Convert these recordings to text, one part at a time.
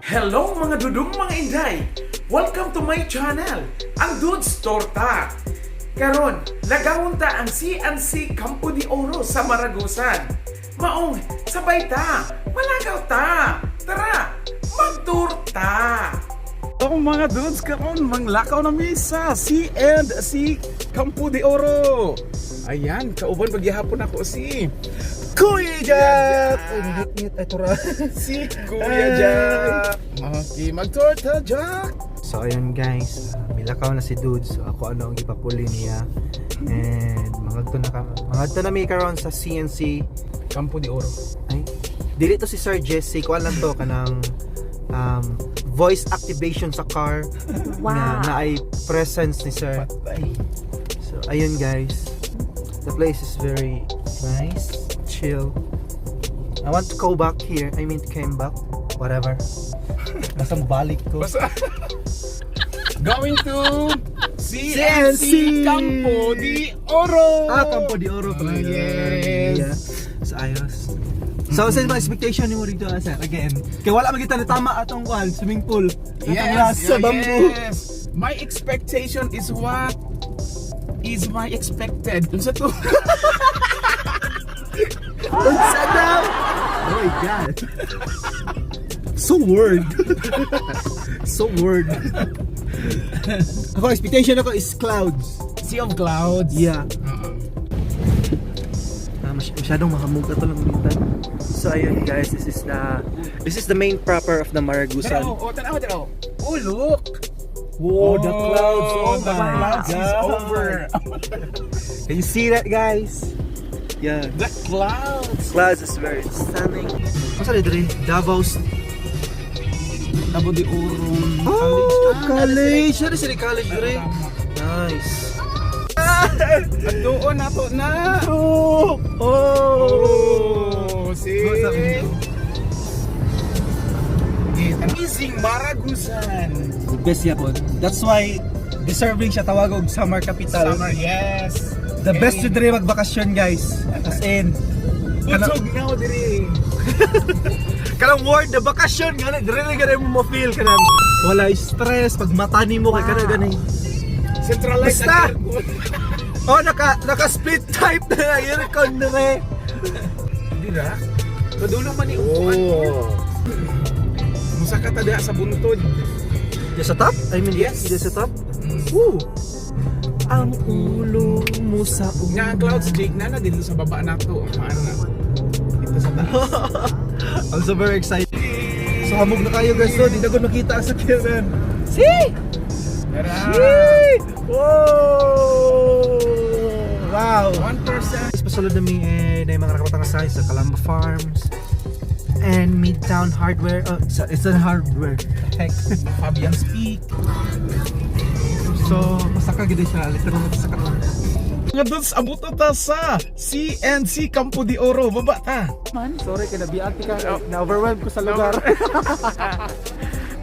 Hello, mga dudong, mga inday! Welcome to my channel, ang Dudes Torta! Karon, lagawon ta ang C&C Campo de Oro sa Maragusan. Maong sabay ta, malagaw ta! Tara, magturta! Oh, mga dudes, karon manglakaw na mi sa C&C Campo de Oro. Ayan, kauban pagyahapon ako si Kuya Jack! Ay, ngit-ngit. Ay, tura. Si Kuya Jack. Okay, magtorta, Jack. So, ayun guys. Milakaw na si Dude. So, ako ano ang ipapuli niya. And mangadto na mi karon sa CNC. Campo de Oro. Ay, dili to si Sir Jesse. Kuan lang to kanang voice activation sa car. Wow. Na ay presence ni Sir. Patay. So, ayun guys. The place is very nice, chill. I want to go back here. I mean, came back. Whatever. Basta balik ko. Basta. Going to CNC CNC Campo de Oro. Ah, Campo de Oro pala Ah, yun. yes. Yeah. So, ayos. So, sa mga expectation ni mo dito, sir, again, kaya wala magita na tama atong kuan, swimming pool. Atong Yes, sa bamboo. yes. My expectation is what is my expected. Unsa to? Unsa daw? Oh my God. So word. So word. Ako, expectation ako is clouds. Sea of clouds. Yeah. Oo. Ah, masyadong mahamog ato lang dito. So ayun guys, this is the main proper of the Maragusan. Tanaw, oh, tanaw, tanaw. Oh, look. Whoa, the clouds. Oh The my clouds is God. over. Can you see that, guys? Yeah. The clouds. Clouds is very stunning. Asa diri? Davao. Cabo de Oro. Oh, college. Ano sila college diri? Nice. At doon na to na. Oh! Oh! Oh, see? Amazing Maragusan. The best yapon. That's why deserving siya tawag og summer capital. Summer, yes. The best jud diri magbakasyon, guys. As in, Utog na diri. Kanang word na bakasyon nga na diri na gani mo ma-feel kanang wala stress pag mata nimo kay kana gani. Centralized Basta! ang aircon. Oh, naka split type na aircon dire. Di ra? Padulong man ni upuan. Oh. Musa ka ta diha sa buntod. Diya sa top? I mean, Yes. yes. Diya sa top? Woo! Ang ulo mo sa ulo. Nga ang clouds, Jake, na na dito sa baba nato. Ano na? Dito sa taas. I'm so very excited. So hamog na kayo guys, no? Di na ko nakita ang sakyanan. See? Tara! See? Whoa! Wow! 1%. Guys, pasulod na mi eh, na yung mga nakapatang sa Calamba Farms and Midtown Hardware. Oh, it's a hardware. Heck. Fabian Speak. So, masaka gid siya. Literal na masaka. Mga dudes, abot na ta sa CNC Campo de Oro. Baba ta. Sorry, kay nabiati ka. Na-overwhelm ko sa lugar.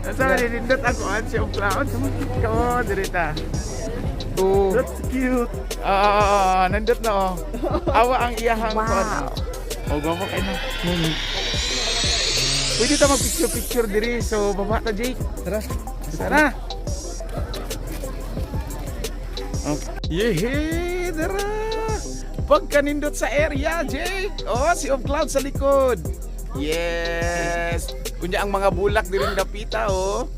Nasa nindot ako ang Sea of Clouds. Kao, dirita. Oh. That's cute. Ah, nandot na oh. Awa ang iyahang Wow. Oh, gwapo kay na. Pwede ta mag-picture-picture diri. So, baba ta, Jake. Tara. Tara. Okay. Yehe, dara. Pagkanindot sa area, Jake. Oh, Sea of Clouds sa likod. Yes. Kunya ang mga bulak diri dapita, oh.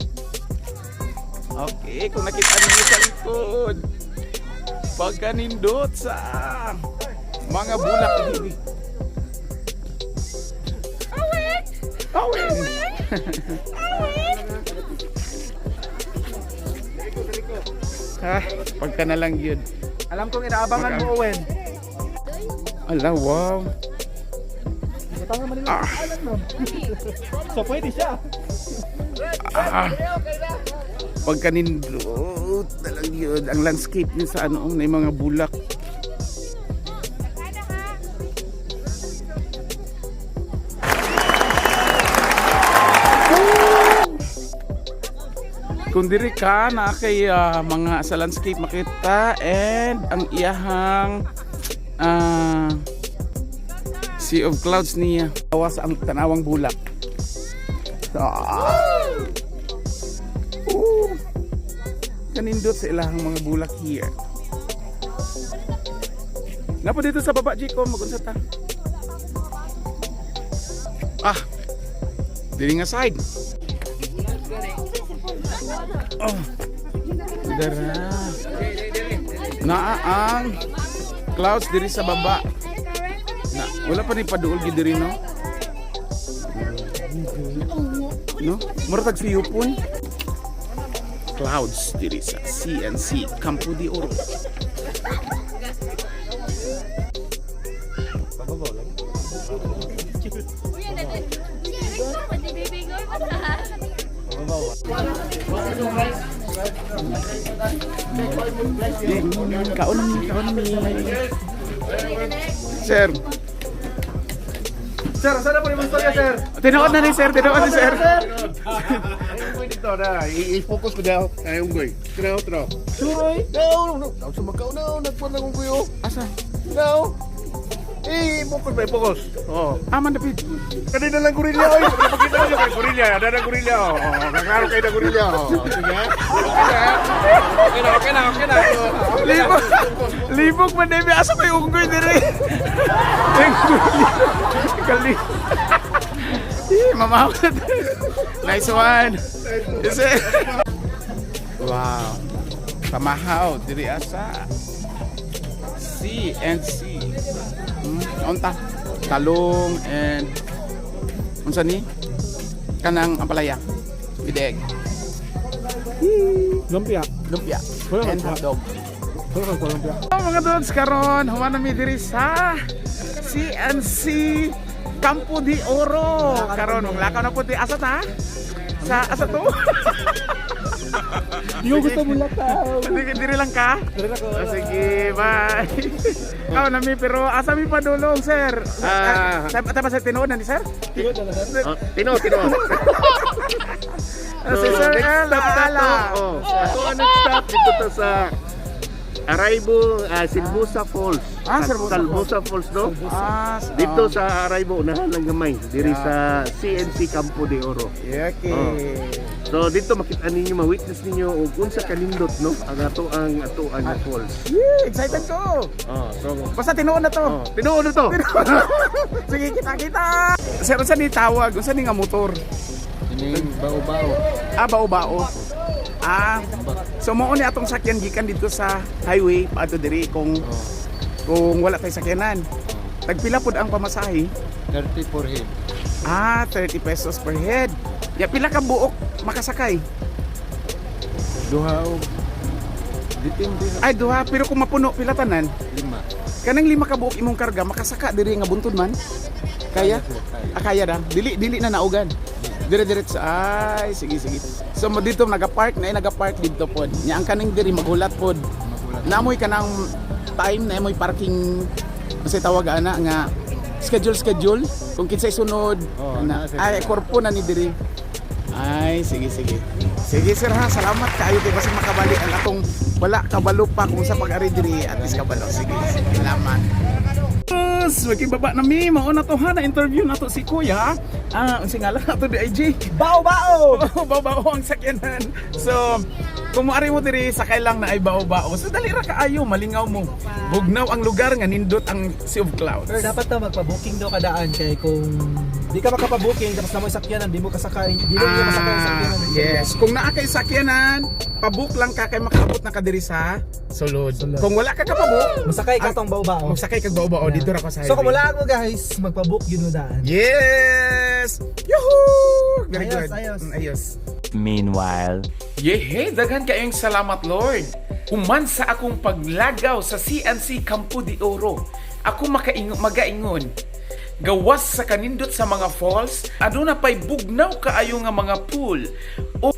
Okay, kung nakita ninyo sa likod. Pagkanindot sa mga bulak diri. Awin! Awin! Ha, pagka na lang yun. Alam kong inaabangan mo, Owen. Ala, wow. Tama man nila. Ah. So pwede siya. Ah. Pagka nindot na lang yun. Ang landscape niya sa ano, na yung mga bulak. Kung diri ka na kay mga sa landscape makita and ang iyahang Sea of Clouds niya. Awas ang tanawang bulak. Ah. Kanindot sa ilahang mga bulak here. Napo dito sa baba, Chico, magunsa ta. Ah. Dili nga side. Oh. Dara. Naa ang clouds diri sa baba. Na, wala pa ni paduol gid diri, no. No? Mura tag siyupon. Clouds diri sa CNC Campo de Oro. Kaon na mi, kaon na mi. Sir, Sir, saan na po yung istorya, sir? Tinuod na ni sir, tinuod ni sir. Dito na, i-focus ko daw. Ay, unggoy. Tinaw, tinaw. Suroy. No, no, no. Sa magkao na, nagpuan ng unggoy, oh. Asa? No. Eh, focus ba, focus. Oh. Aman dapit. Kanina lang gorilla, oy. Napakita niyo kay gorilla. Ada na gorilla, oh. Oh, kaklaro kayo na gorilla, oh. Sige. Okay na. Okay na, okay na, okay na. Libog. Libog man demi asa may unggoy diri. Kali. Eh, mamaw na to. Nice one. Is it? Wow. Pamahaw diri asa. C and C. Unta. Talong and unsa ni? Kanang ampalaya. With egg. Lumpia. Lumpia. Wala And ka. hotdog. Wala ka lumpia. Oh, mga dudes, karon human na mi diri sa CNC Campo de Oro. Karon maglakaw na po di asa ta? Sa asa to? Yung gusto mo lakaw. Diri diri lang ka? Diri lang ko. Oh, sige, bye. Kaon na mi pero asa mi padulong, sir? Ah. Ah, sa ta sa tinuod na ni sir? Tinuod na, sir. Oh, tino, tino. Ah, si Sir Next El stop na Ala. to. Oh. Ato ang next stop dito to sa Araybo, Silbusa Falls. Ah, Silbusa. Salbusa Falls, no? Ah, Dito sa Araybo, unahan lang gamay. Diri sa CNC Campo de Oro. Yeah, okay. Oh. So dito makita ninyo, ma-witness ninyo og unsa kanindot, no, ang ato ang falls. Yeah, excited ko. Oh, so Basta tinuod na to. oh, tinuod na to. Sige, kita kita. Sir, unsa ni tawag? Unsa ni nga motor? Ining bao-bao. Ah, bao-bao. Ah, so mao ni atong sakyan gikan dito sa highway paadto diri kung wala tay sakyanan. Tagpila pud ang pamasahe? 30 per head. Ah, 30 pesos per head. Ya pila ka buok makasakay? Duha og depende na. Ay, duha, pero kung mapuno pila tanan? Lima. Kanang lima ka buok imong karga makasaka diri nga buntod man? Kaya? Kaya, kaya. Ah, kaya ra. Dili dili na naugan. Dire diretso. Ay, sige sige. So mo dito nagapark na nagapark dito pod. Nya ang kaning diri maghulat pod. Magulat. Namoy kanang time na moy parking kasi tawag ana nga schedule schedule kung kinsay sunod Oo, na, naa sila. ay korpo na ni diri. Ay, sige sige. Sige sir ha, salamat kaayo kay basig makabalik ang atong wala kabalo pa kung sa pag-ari diri at least kabalo. Sige, sige, salamat. Yes, magkibaba na mi, mao na to ha, na interview na to si Kuya. Ah, unsa ngalan ato di IG? Bao-bao! Bao-bao ang sakyanan. So, kung moari mo diri sakay lang na ay bao-bao. So dali ra kaayo, malingaw mo. Bugnaw ang lugar nga nindot ang Sea of Clouds. Pero dapat na magpa-booking daw kadaan kay kung di ka makapa-booking tapos na mo sakyanan, di mo kasakay, di mo masakay ang sakyanan. Ah, yes. Kung naa kay sakyanan, pabook lang ka kay makaabot na ka diri sa sulod. Sulod. Kung wala ka kapabook, Masakay ka tong bao-bao. magsakay kag bao-bao dito ra ka sa So kung highway. wala mo guys, magpa-book yun mo daan. Yes! Yuhu! Very Ayos, good. ayos. Ayos. Meanwhile. Yehe, daghan kayong salamat Lord. Human sa akong paglagaw sa CNC Campo de Oro, ako magaingon. Gawas sa kanindot sa mga falls, aduna pay bugnaw kaayo nga mga pool. O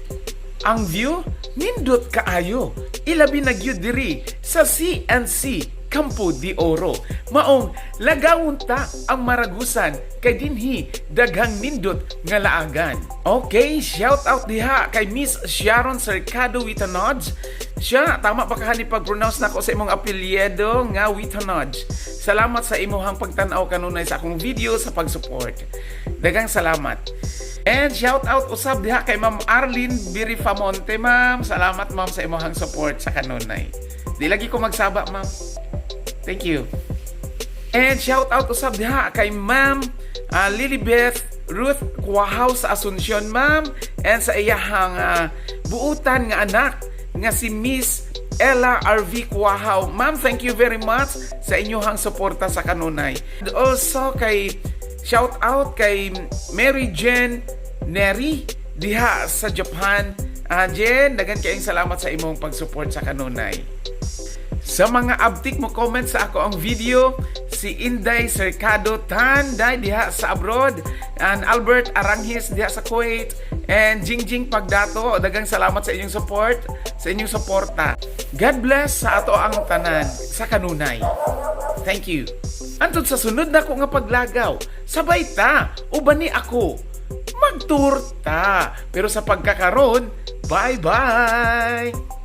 ang view nindot kaayo. Ilabi na gyud diri sa CNC Campo de Oro. Maong lagawon ta ang Maragusan kay dinhi daghang nindot nga laagan. Okay, shout out diha kay Miss Sharon Cercado Witanoj. Siya, tama ba kahani pag-pronounce nako sa imong apelyido nga Witanoj. Salamat sa imuhang pagtan-aw kanunay sa akong video sa pag-support. Daghang salamat. And shout out usab diha kay Ma'am Arlene Birifamonte, ma'am. Salamat, ma'am, sa imong support sa kanunay. Di lagi ko magsaba, ma'am. Thank you. And shout out usab diha kay Ma'am Lilibeth Ruth Cuajao sa Asuncion, ma'am, and sa iyahang buutan nga anak nga si Miss Ella RV Cuajao. Ma'am, thank you very much sa inyong suporta sa kanunay. And also kay shout out kay Mary Jen Neri diha sa Japan. Jen, daghan kayong salamat sa imong pag-support sa kanunay. Sa mga abtik mo comment sa akoang video, si Inday Cercado Tan day diha sa abroad, and Albert Aranghis diha sa Kuwait, and Jingjing Pagdato, daghang salamat sa inyong support, sa inyong suporta. God bless sa atoang tanan sa kanunay. Thank you. Antod sa sunod nako nga paglagaw, sabay ta, uban ni ako. Magturta. Pero sa pagkakaron, bye-bye!